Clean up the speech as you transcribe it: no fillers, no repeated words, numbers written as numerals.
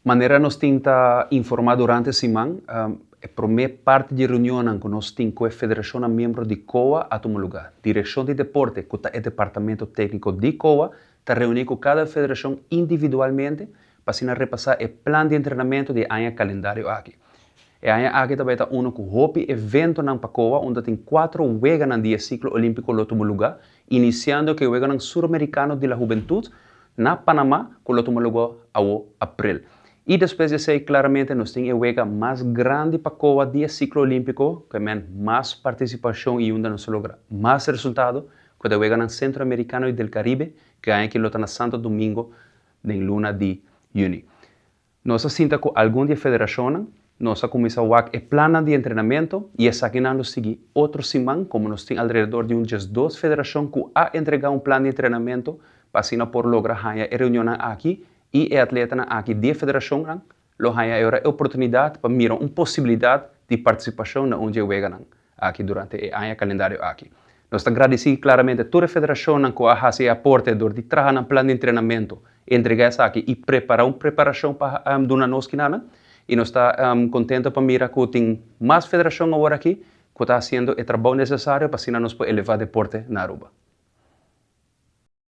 Manera nos tin ta informa durante siman, e prome parti di reunionnan cu nos tin cu e federacionnan miembro di COA a tuma luga. Direccion di Deporte, cu ta e departamento tecnico di COA, ta reuni cu cada federacion individualmente pa asina repasa e plan di entrenamento di e aña calendario aki. E aña aki ta bay ta uno cu hopi eventonan pa COA unda tin cuatro weganan di e ciclo olimpico lo tuma luga, iniciando cu e Weganan Suramericano di la Hubentud na Panama cu lo tuma luga awo april. Y despues di esey claramente nos tin e wega mas grandi pa COA di e ciclo olimpico cu e men mas participacion y unda nos a logra mas resultado cu ta e Weganan Centroamericano y del Caribe cu e aña aki lo ta na Santo Domingo den luna di juni. Nos a sinta ku algun di e federashonnan, nos a kuminsá wak e plannan di entrenamentu i esakinan lo sigui otro siman komo nos tin alrededor di un 12 federashon ku a entregá un plan di entrenamentu pa asina por logra haña e reunionnan aki i e atletanan aki di e federashonnan lo haña e ora e oportunidat pa mira un posibilidat di partisipashon na un di e weganan aki durante e aña kalendario aki. Nos ta gradisí klaramente tur e federashonnan ku a hasi e aporte dor di traha nan plan di entrenamentu, entregá esaki i prepará un preparashon pa duna nos kinanan. I nos ta kontento pa mira ku tin mas federashon awor aki ku ta hasiendo e trabou nesesario pa asina nos por elevá deporte na Aruba.